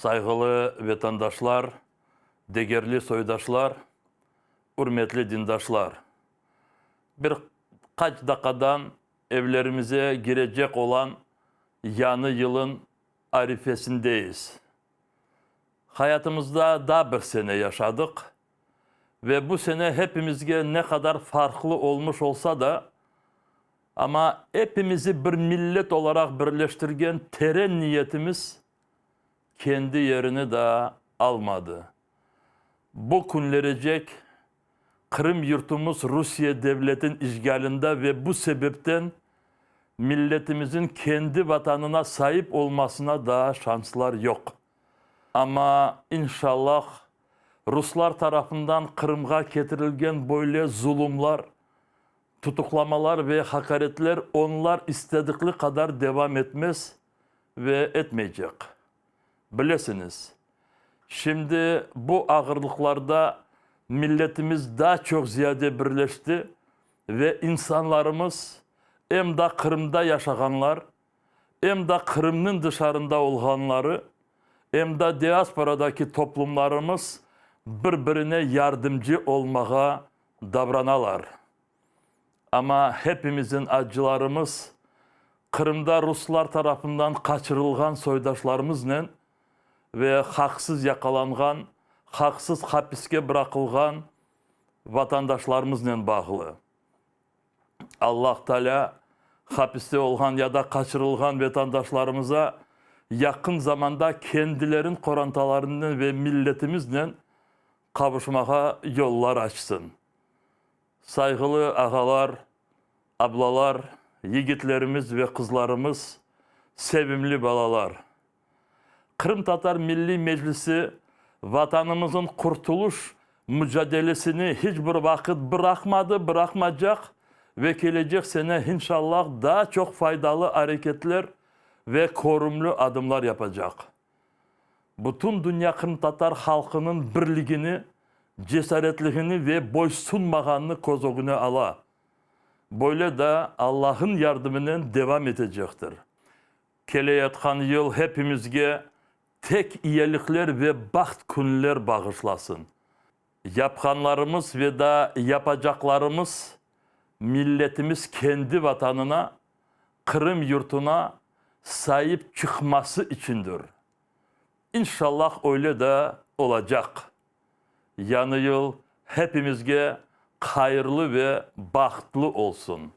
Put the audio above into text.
Sayğılı vetandaşlar, degerli soydaşlar, ürmetli dindaşlar! Bir qaç daqqadan evlerimize girecek olan Yañı yılın arifesindeyiz. Hayatımızda daa bir sene yaşadıq ve bu sene hepimizge ne qadar farqlı olmuş olsa da, amma epimizi bir millet olaraq birleştirgen teren niyetimiz kendi yerini daa almadı. Bu künlerecek Qırım yurtumız Rusiye devletin işgalında ve bu sebepten milletimizin kendi Vatanına saip olmasına daa şanslar yoq. Amma, inşallah, ruslar tarafından Qırımğa ketirilgen böyle zulumlar, tutuqlamalar ve haqaretler onlar istedikli qadar devam etmez ve etmeycek. Bilesiñiz, şimdi bu ağırlıqlarda milletimiz daa çoq ziyade birleşti ve insanlarımız, em da Qırımda yaşağanlar, em da Qırımnıñ dışarında olğanları, em da diasporadaki toplumlarımız bir-birine yardımcı olmağa davranalar. Amma hepimizin acılarımız Qırımda ruslar tarafından qaçırılğan soydaşlarımıznen ve haqsız yaqalanğan, haqsız hapiske bıraqılğan vatandaşlarımıznen bağlı. Allah Taalâ hapiste olğan ya da qaçırılğan vatandaşlarımıza yaqın zamanda kendilerin qorantalarınen ve milletimiznen qavuşmağa yollar açsın. Sayğılı ağalar, ablalar, yigitlerimiz ve qızlarımız, sevimli balalar! Qırımtatar Milliy Meclisi Vatanımızın qurtuluş mücadelesini hiç bir vaqıt bıraqmadı, bıraqmacaq ve kelecek sene inşallah daa çoq faydalı areketler ve körümli adımlar yapacaq. Bütün dünya qırımtatar halqınıñ birligini, cesaretligini ve boysunmağanını köz ögüne ala. Böyle da Allah'ın yardımınen devam etecektir. Keleyatqan yıl hepimizge tek iyelikler ve baht künler bağışlasın. Yapqanlarımız ve da yapacaqlarımız milletimiz kendi Vatanına, Qırım yurtuna saip çıqması içündir. İnşallah öyle de olacaq. Yañı yıl hepimizge hayırlı ve bahtlı olsun.